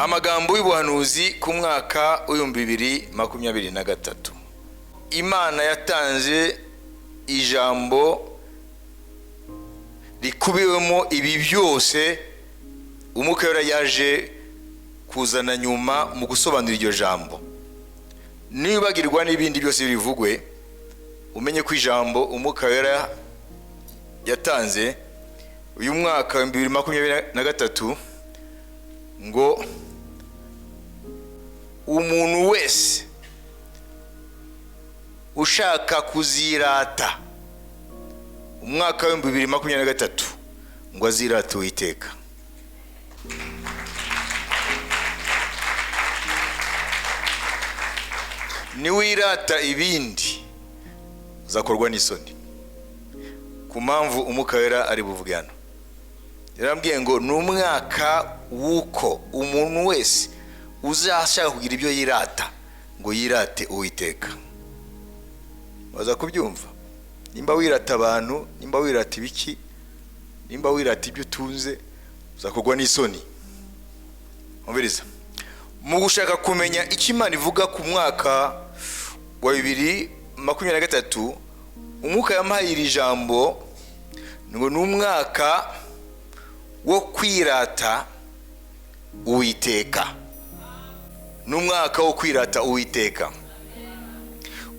Amagambo y'ubuhanuzi ku mwaka w'2023. Imana yatanze ijambo rikubiwemo ibi byose. Umwuka Wera yaje kuzana nyuma mu gusobanura iryo jambo. Nibagirwa n'ibindi byose bivugwe, umenye ko ijambo Umwuka Wera yatanze uyu mwaka wa 2023 ngo umuntu wese ushaka kuzirata umwaka wa 2023 ngo azirate Uwiteka. Niwirata ibindi uzakorwa n'isoni. Ku mpamvu Umwuka Wera ari buvuge hano, yarambwiye ngo ni umwaka w'uko umuntu wese uzashaka kugira ibyo yirata ngo yirate Uwiteka. Baza kubyumva. Nimba wirata abantu, nimba wirata ibiki, nimba wirata ibyo utunze, uzakorwa n'isoni. Umviriza, mu gushaka kumenya icyo Imana ivuga ku mwaka wa 2023, Umwuka yampaye iri jambo ngo ni umwaka wo kwirata Uwiteka. Ni umwaka wo kwirata Uwiteka.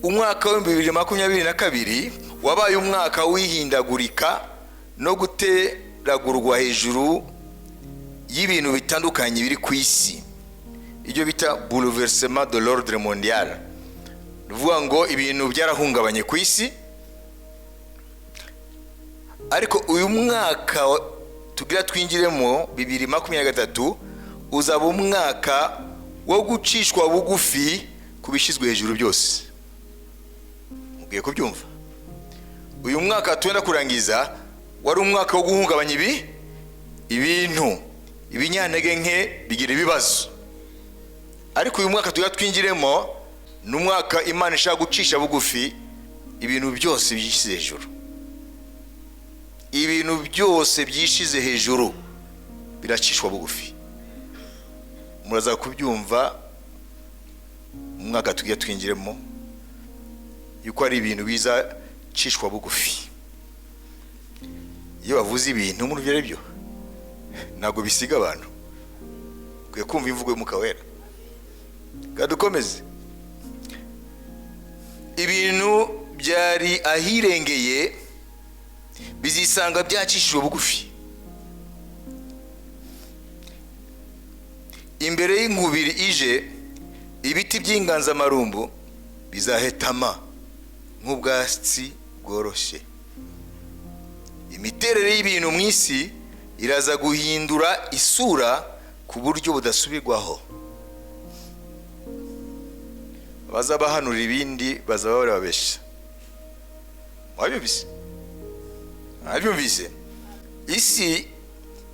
Umwaka wa 2022 wabaye umwaka w'ihindagurika no guteragurwa hejuru y'ibintu bitandukanye biri ku isi, ibyo bita bouleversement de l'ordre mondial. Ni ukuvuga ngo ibintu byarahungabanye ku isi. Ariko uyu mwaka tugira twinjiremo 2023 uzaba umwaka wo gucishwa bugufi ku bishyizwe hejuru byose. Mugiye kubyumva. Uyu mwaka twenda kurangiza wari umwaka wo guhungabanya ibintu, ibinyantege nke bigira ibibazo. Ariko uyu mwaka tugira twinjiremo ni umwaka Imana ishaka gucisha bugufi ibintu byose byishyize hejuru. Ibintu byose byishize hejuru biracishwa bugufi. Muraza kubyumva mu mwaka tugiye twinjiremo yuko ari ibintu bizacishwa bugufi. Iyo bavuze ibintu muri ibyo aribyo ntabwo bisiga abantu. Ukwiye kumva imvugo y'Umwuka Wera. Kadukomeze. Ibintu byari ahirengeye bizisanga byacishijwe bugufi imbere y'inkubiri ije. Ibiti by'inganzamarumbu bizahetama nk'ubwatsi bworoshye. Imiterere y'ibintu mu isi iraza guhindura isura ku buryo budasubirwaho. Abazabahanura ibindi bazaba barababeshya. Wabyumvise? Wabyumvise? Isi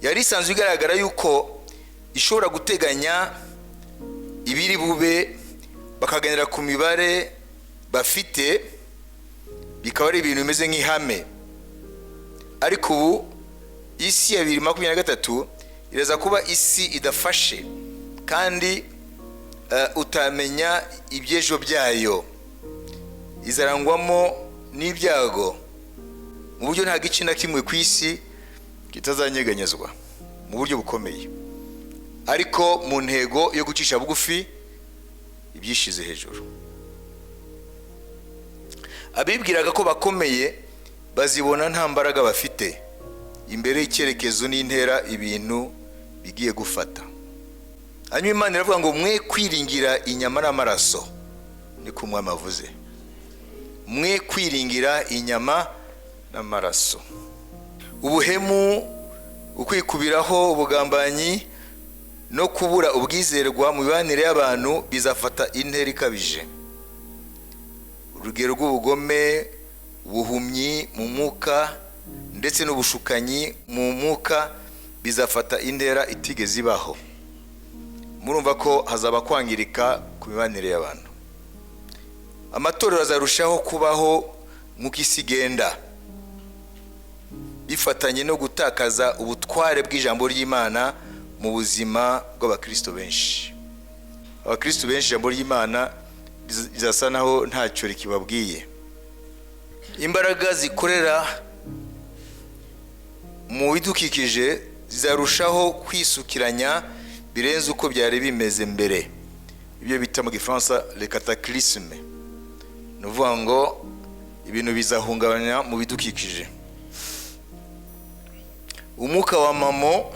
yari isanzwe igaragara yuko ishobora guteganya ibiri bube, bakaganira ku mibare bafite, bikaba ari ibintu bimeze nk'ihame. Ariko ubu isi ya 2023 iraza kuba isi idafashe kandi utamenya iby'ejo byayo. Izarangwamo n'ibyago mu buryo nta gice na kimwe ku isi kitazanyeganyezwa mu buryo bukomeye, ariko mu ntego yo gucisha bugufi ibyishize hejuru. Abibwiraga ko bakomeye bazibona nta mbaraga bafite imbere y'icyerekezo n'intera ibintu bigiye gufata. Hanyuma Imana iravuga ngo mwe kwiringira inyama n'amaraso, niko Umwami avuze. Mwe kwiringira inyama n'amaraso. Ubuhemu, ukwikubiraho, ubugambanyi no kubura ubwizerwa mu mibanire y'abantu bizafata intera ikabije. Urugero rw'ubugome, ubuhumyi mu mwuka ndetse n'ubushukanyi mu mwuka bizafata intera itigeze ibaho. Murumva ko hazaba kwangirika ku mibanire y'abantu. Amatorero azarushaho kubaho nk'uko isi igenda, bifatanye no gutakaza ubutware bw'ijambo ry'Imana mu buzima bw'abakristo benshi. Abakristo benshi ijambo ry'Imana rizasa naho ntacyo rikibabwiye. Imbaraga zikorera mu bidukikije zizarushaho kwisukiranya birenze uko byari bimeze mbere, ibyo bita mu Gifaransa le cataclysme. Ni ukuvuga ngo ibintu bizahungabanya mu bidukikije. Umwuka wa mamo,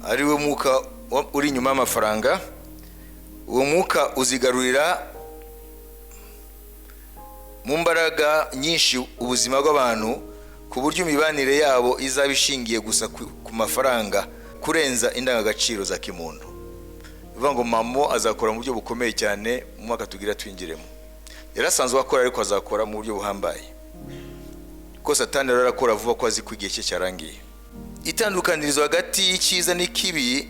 ari we mwuka uri inyuma y'amafaranga, uwo mwuka uzigarurira mu mbaraga nyinshi ubuzima bw'abantu, ku buryo imibanire yabo izaba ishingiye gusa ku mafaranga kurenza indangagaciro za kimuntu. Bivuga ngo mamo azakora mu buryo bukomeye cyane mu mwaka tugira twinjiremo. Yari asanzwe akora, ariko azakora mu buryo buhambaye, ko Satani rero arakora vuba, ko azi ko igihe cye cyarangiye. Itandukanirizo hagati y'icyiza n'ikibi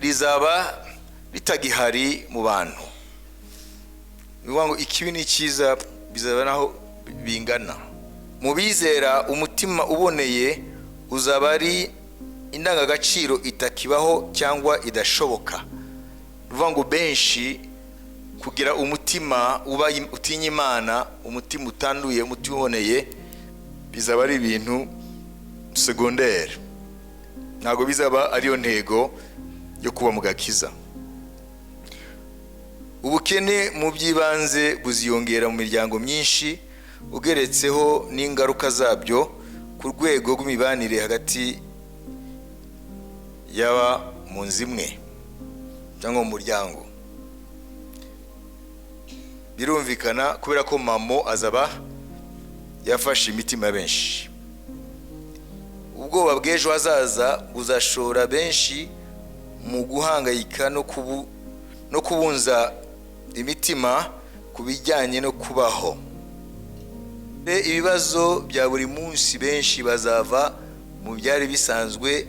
rizaba ritagihari mu bantu. Bivuga ngo ikibi n'icyiza bizaba naho bingana. Mu bizera, umutima uboneye uzaba ari indangagaciro itakibaho cyangwa idashoboka. Bivuga ngo benshi kugira umutima uba utinya Imana, umutima utanduye, umutima uboneye, bizaba ari ibintu secondaire, ntabwo bizaba ariyo ntego yo kuba mu gakiza. Ubukene mu by'ibanze buziyongera mu miryango myinshi, ugeretseho n'ingaruka zabyo ku rwego rw'imibanire hagati y'aba mu nzu imwe cyangwa mu muryango. Birumvikana, kubera ko mamo azaba yafashe imitima ya benshi. Ubwoba bw'ejo hazaza buzashora benshi mu guhangayika no kubunza imitima ku bijyanye no kubaho. Ibibazo bya buri munsi, benshi bazava mu byari bisanzwe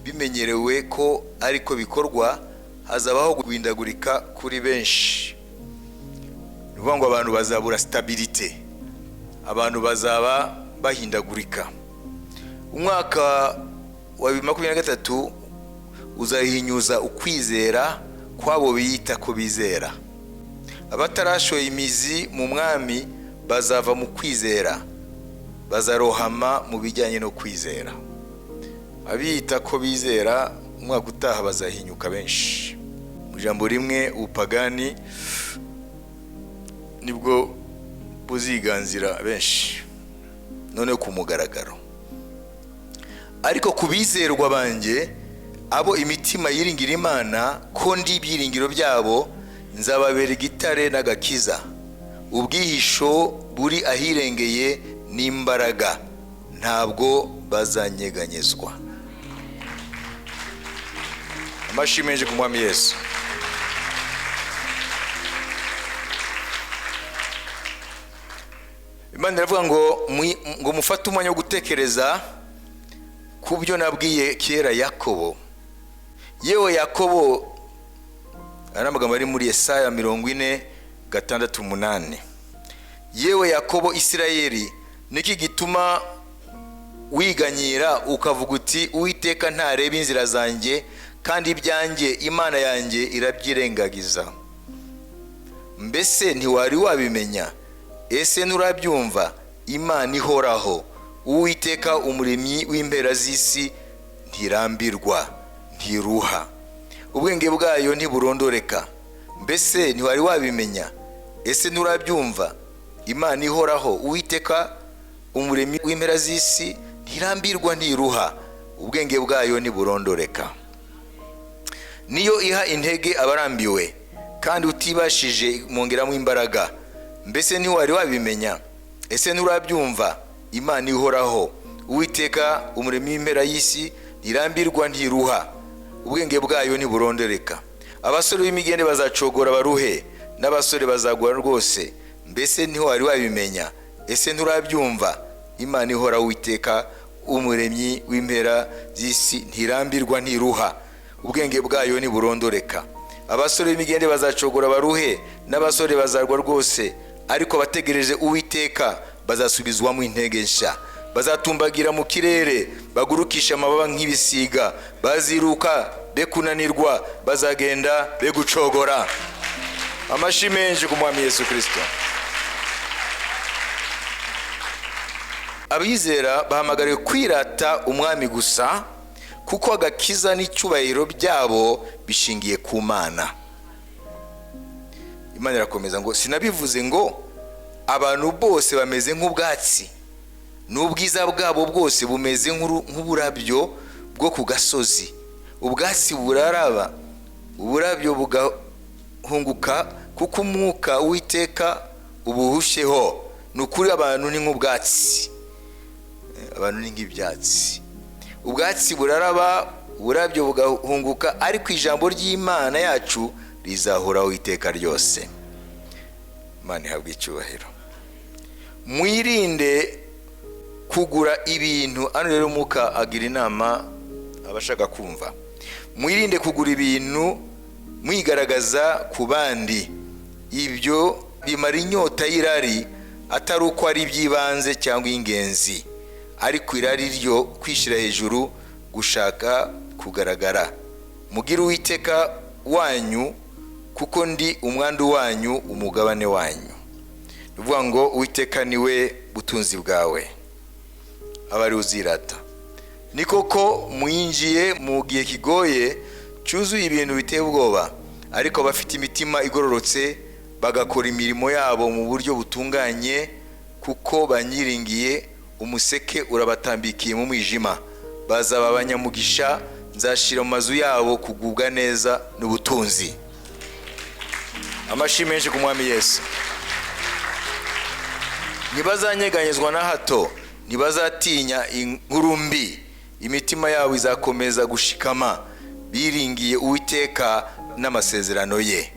bimenyerewe ko ariko bikorwa, hazabaho guhindagurika kuri benshi. Ni ukuvuga ngo abantu bazabura stabilité, abantu bazaba bahindagurika. Umwaka wa 2023 uzahinyuza ukwizera kw'abo biyita ko bizera. Abatarashoye imizi mu Mwami bazava mu kwizera, bazarohama mu bijyanye no kwizera. Abiyita ko bizera, umwaka utaha bazahinyuka benshi. Mu ijambo rimwe, ubupagani nibwo buziganzira benshi none ku mugaragaro. Ariko ku bizerwa banjye, abo imitima yiringira Imana ko ndi ibyiringiro byabo, nzababera igitare n'agakiza, ubwihisho buri ahirengeye n'imbaraga, ntabwo bazanyeganyezwa. Amashyi menshi ku Mwami Yesu. Imana iravuga ngo mufate umwanya wo gutekereza ku byo nabwiye kera Yakobo. Yewe Yakobo, aya ni amagambo ari muri Yesaya 46:6-8. Yewe Yakobo, Isirayeli, niki gituma wiganyira ukavuga uti: 'Uwiteka ntareba inzira zanjye, kandi ibyanjye Imana yanjye irabyirengagiza'? Mbese ntiwari wabimenya? Ese nturabyumva? Imana ihoraho, Uwiteka umuremyi w'impera z'isi, ntirambirwa, ntiruha, ubwenge bwayo ntiburondoreka. Mbese ntiwari wabimenya? Ese nturabyumva? Imana ihoraho, Uwiteka umuremyi w'impera z'isi, ntirambirwa, ntiruha, ubwenge bwayo ntiburondoreka. Niyo iha intege abarambiwe, kandi utibashije mwongeramo imbaraga. Mbese ntiwari wabimenya? Ese nturabyumva? Imana ihoraho, Uwiteka umuremyi w'impera y'isi, ntirambirwa, ntiruha, ubwenge bwayo ntiburondoreka. Abasore b'imigende bazacogora baruhe, n'abasore bazagwa rwose. Mbese ntiwari wabimenya? Ese nturabyumva? Imana ihoraho, Uwiteka umuremyi w'impera z'isi, ntirambirwa, ntiruha, ubwenge bwayo ntiburondoreka. Abasore b'imigende bazacogora baruhe, n'abasore bazarwa rwose, ariko abategereje Uwiteka bazasubizwamo intege nshya. Bazatumbagira mu kirere, bagurukisha amababa nk'ibisiga. Baziruka be kunanirwa, bazagenda be gucogora. Amashyi menshi ku Mwami Yesu Kirisito. Abizera bahamagariwe kwirata Umwami gusa, kuko agakiza n'icyubahiro byabo bishingiye ku Mana. Imana irakomeza ngo sinabivuze ngo abantu bose bameze nk'ubwatsi, n'ubwiza bwabo bwose bumeze nk'uburabyo bwo ku gasozi. Ubwatsi buraraba, uburabyo bugahunguka, kuko umwuka w'Uwiteka ubuhusheho. Ni ukuri abantu ni nk'ubwatsi, abantu ni nk'ibyatsi. Ubwatsi buraraba, uburabyo bugahunguka, ariko ijambo ry'Imana yacu rizahoraho iteka ryose. Imana ihabwe icyubahiro. Mwirinde kugura ibintu. Hano rero Umwuka agira inama abashaka kumva. Mwirinde kugura ibintu mwigaragaza ku bandi. Ibyo bimara inyota y'irari, atari uko ari iby'ibanze cyangwa ingenzi, ariko irari ryo kwishyira hejuru, gushaka kugaragara. Mugire Uwiteka wanyu, kuko ndi umwandu wanyu, umugabane wanyu. Ni ukuvuga ngo Uwiteka niwe butunzi bwawe, aba ari uzirata. Ni koko mwinjiye mu gihe kigoye cyuzuye ibintu biteye ubwoba, ariko abafite imitima igororotse bagakora imirimo yabo mu buryo butunganye, kuko banyiringiye, umuseke urabatambikiye mu mwijima. Bazaba abanyamugisha, nzashyira mu mazu yabo kugubwa neza n'ubutunzi. Amashyi menshi ku Mwami Yesu. Ntibazanyeganyezwa na hato, ntibazatinya inkuru mbi. Imitima yabo izakomeza gushikama, biringiye Uwiteka n'amasezerano ye.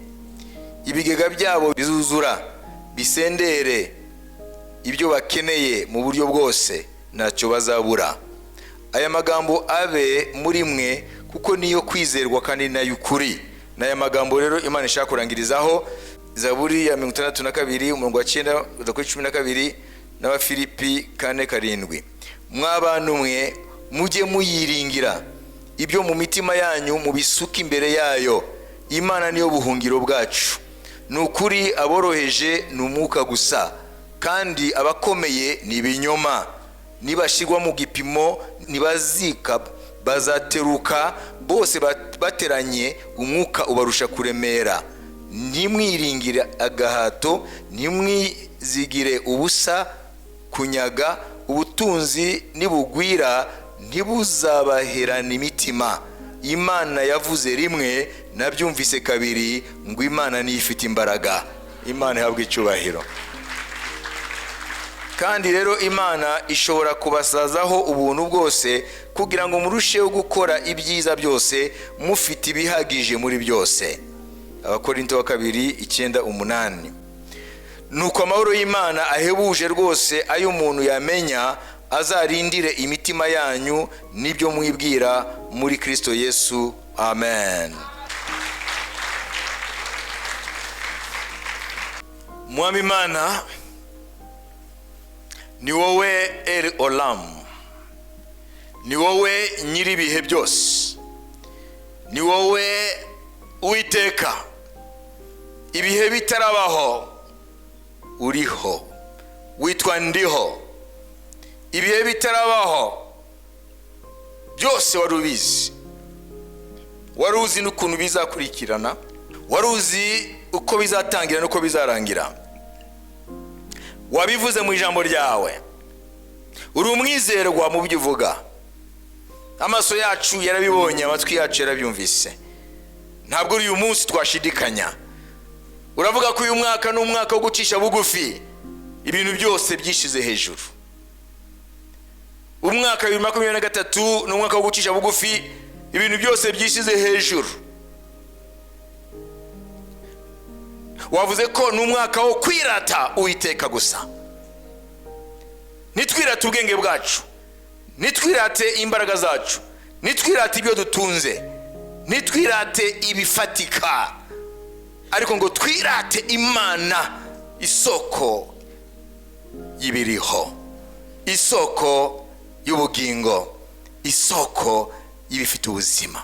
Ibigega byabo bizuzura, bisendere ibyo bakeneye mu buryo bwose, ntacyo bazabura. Aya magambo abe muri mwe, kuko niyo kwizerwa kandi n'ay'ukuri. N'aya magambo rero Imana ishaka kurangirizaho. Zaburi ya 62 umurongo wa 9 kugeza kuri 12, n'Abafilipi 4:7. Mwa bantu mwe, mujye muyiringira, ibyo mu mitima yanyu mubisuke imbere yayo. Imana niyo buhungiro bwacu. Ni ukuri aboroheje ni umwuka gusa, kandi abakomeye ni ibinyoma. Nibashyirwa mu gipimo ntibazika, bazateruka bose bateranye, umwuka ubarusha kuremera. Ntimwiringire agahato, ntimwizigire ubusa kunyaga. Ubutunzi nibugwira ntibuzabaherana imitima. Imana yavuze rimwe, nabyumvise kabiri, ngo Imana niyo ifite imbaraga. Imana ihabwe icyubahiro. Kandi rero Imana ishobora kubasazaho ubuntu bwose, kugira ngo murusheho gukora ibyiza byose, mufite ibihagije muri byose. Abakorinto wa kabiri 9:8. Nuko amahoro y'Imana ahebuje rwose ayo umuntu yamenya, azarindire imitima yanyu n'ibyo mwibwira muri Kristo Yesu. Amen. Mwami Imana, ni wowe El Olam, ni wowe nyir'ibihe byose, ni wowe Uwiteka. Ibihe bitarabaho uriho, witwa ndiho. Ibihe bitarabaho byose wari ubizi, wari uzi n'ukuntu bizakurikirana, wari uzi uko bizatangira n'uko bizarangira. Wabivuze mu ijambo ryawe. Uri umwizerwa mu byo uvuga. Amaso yacu yarabibonye, amatwi yacu yarabyumvise. Ntabwo uyu munsi twashidikanya. Uravuga ko uyu mwaka ni umwaka wo gucisha bugufi, ibintu byose byishize hejuru. Umwaka 2023 ni umwaka wo gucisha bugufi, ibintu byose byishize hejuru. Wavuze ko ni umwaka wo kwirata Uwiteka gusa. Nitwirate ubwenge bwacu, nitwirate imbaraga zacu, nitwirate ibyo dutunze, nitwirate ibifatika, ariko ngo twirate Imana, isoko y'ibiriho. Isoko y'ubugingo, isoko y'ibifite ubuzima.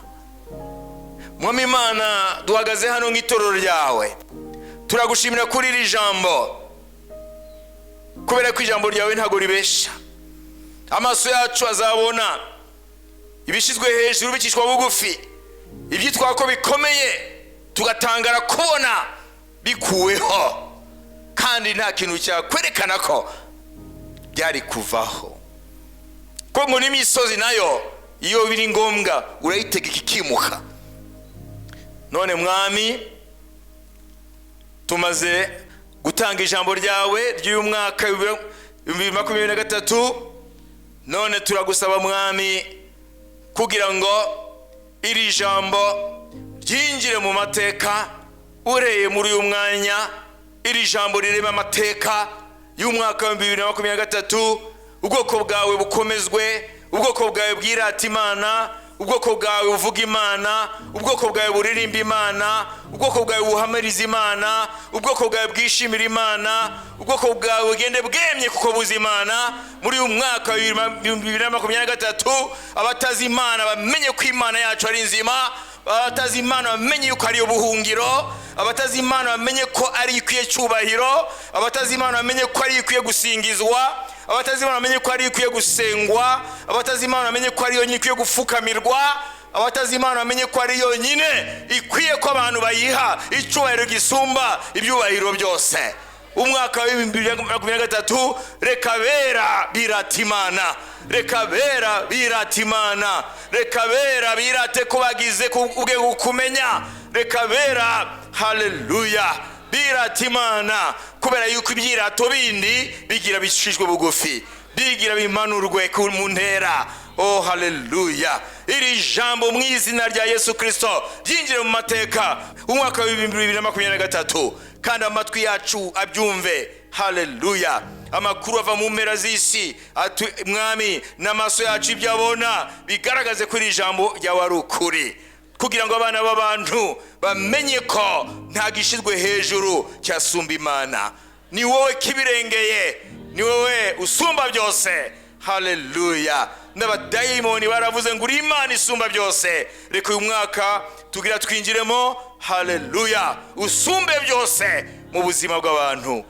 Mwami Imana, duhagaze hano nk'itorero ryawe, turagushimira kuri iri jambo, kubera ko ijambo ryawe ntabwo ribesha. Amaso yacu azabona ibishyizwe hejuru bicishwa bugufi, ibyitwa ko bikomeye tugatangara kubona bikuweho, kandi nta kintu cyakwerekana ko byari kuvaho. Ko ngo n'imisozi nayo iyo biri ngombwa urayitegeka ikimuka. None Mwami, tumaze gutanga ijambo ryawe ry'uyu mwaka 2023. None turagusaba, Mwami, kugira ngo iri jambo ryinjire mu mateka ureye muri uyu mwanya. Iri jambo rirema amateka y'umwaka wa 2023. Ubwoko bwawe bukomezwe, ubwoko bwawe bwirata Imana, ubwoko bwawe buvuga Imana, ubwoko bwawe buririmba Imana, ubwoko bwawe buhamiriza Imana, ubwoko bwawe bwishimira Imana, ubwoko bwawe bugende bwemye kuko buzi Imana. Muri uyu mwaka wa 2023, abatazi Imana bamenye ko Imana yacu ari nzima, abatazi Imana bamenye yuko ariyo buhungiro, abatazi Imana bamenye ko ari ikwiye cyubahiro, abatazi Imana bamenye ko ari ikwiye gusingizwa, abatazi Imana bamenye ko ari ikwiye gusengwa, abatazi Imana bamenye ko ari yonyine ikwiye gupfukamirwa, abatazi Imana bamenye ko ari yonyine ikwiye ko abantu bayiha icyubahiro gisumba ibyubahiro byose. Umwaka wa 2023, reka bera birata Imana, reka bera birata Imana, reka bera birate ko bagize ubwe kumenya, reka bera, haleluya, birata Imana, kubera yuko ibyirato bindi bigira bicishwe bugufi, bigira bimanurwe mu ntera. Oh, haleluya! Iri jambo mu izina rya Yesu Kirisito ryinjire mu mateka umwaka wa 2023, kandi amatwi yacu abyumve. Haleluya! Amakuru ava mu mpera z'isi, Mwami, n'amaso yacu ibyo abona bigaragaze ko iri jambo ryawe ari ukuri, kugira ngo abana b'abantu bamenye ko nta gishyizwe hejuru cyasumba Imana. Ni wowe kibirengeye, ni wowe usumba byose. Haleluya! N'abadayimoni baravuze ngo uri Imana isumba byose. Reka uyu mwaka tugira twinjiremo, haleluya, usumbe byose mu buzima bw'abantu,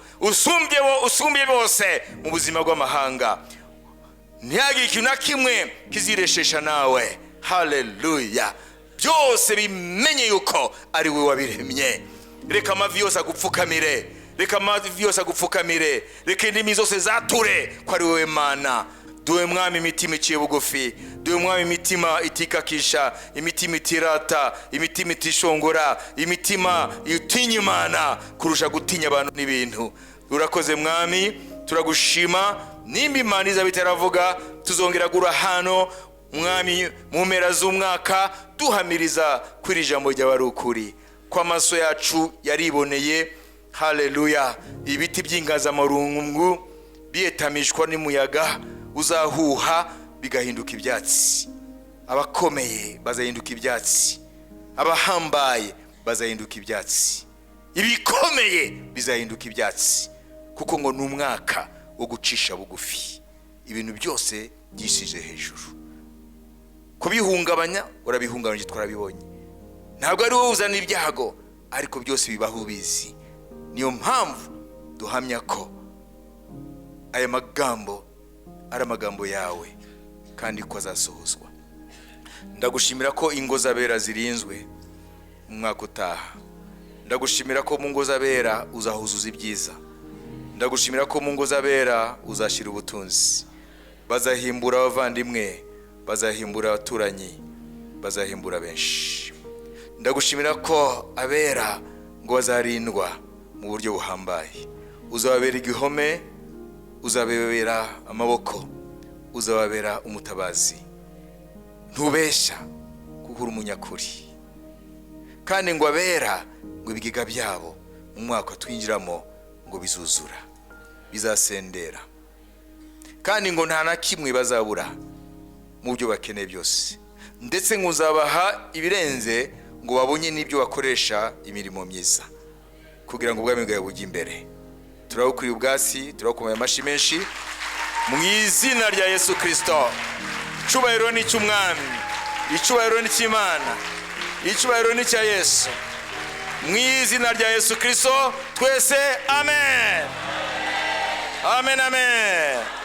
usumbye bose mu buzima bw'amahanga. Ntihagire ikintu na kimwe kizireshesha nawe. Haleluya! Byose bimenye yuko ari we wabiremye. Reka amavi yose agupfukamire, reka amavi yose agupfukamire, reka indimi zose zature ko ari wowe Mana. Duhe, Mwami, imitima iciye bugufi. Duhe, Mwami, imitima itikakisha, imitima itirata, imitima itishongora, imitima itinya Imana kurusha gutinya abantu n'ibintu. Urakoze, Mwami, turagushima. Nimba Imana izaba itaravuga, tuzongera gura hano, Mwami, mu mpera z'umwaka, duhamiriza ko iri jambo ryawe ari ukuri, ko amaso yacu yariboneye, haleluya, ibiti by'inganzamarumbu biyetamishwa n'umuyaga uzahuha bigahinduka ibyatsi. Abakomeye bazahinduka ibyatsi, abahambaye bazahinduka ibyatsi, ibikomeye bizahinduka ibyatsi, kuko ngo ni umwaka wo gucisha bugufi ibintu byose byishije hejuru. Kubihungabanya urabihungabanya, twarabibonye. Ntabwo ari wowe uzana ibyago, ariko byose bibaho ubizi. Niyo mpamvu duhamya ko aya magambo ari amagambo yawe kandi ko azasohozwa. Ndagushimira ko ingo z'abera zirinzwe mu mwaka utaha. Ndagushimira ko mu ngo z'abera uzahuzuza ibyiza. Ndagushimira ko mu ngo z'abera uzashyira ubutunzi. Bazahimbura abavandimwe, bazahimbura abaturanyi, bazahimbura benshi. Ndagushimira ko abera ngo bazarindwa mu buryo buhambaye. Uzababera igihome, uzababera amaboko, uzababera umutabazi. Ntubeshya kuko uri umunyakuri. Kandi ngo abera ngo ibigega byabo mu mwaka twinjiramo ngo bizuzura, bizasendera, kandi ngo nta na kimwe bazabura mu byo bakeneye byose. Ndetse ngo uzabaha ibirenze, ngo babonye n'ibyo bakoresha imirimo myiza, kugira ngo ubwami bwawe bujye imbere. Turawukwiye ubwatsi, turakomeye amashyi menshi. Mu izina rya Yesu Kirisito, icyubahiro ni icy'Umwami, icyubahiro ni icy'Imana, icyubahiro ni icya Yesu. Mu izina rya Yesu Kirisito twese, amen, amen, amen.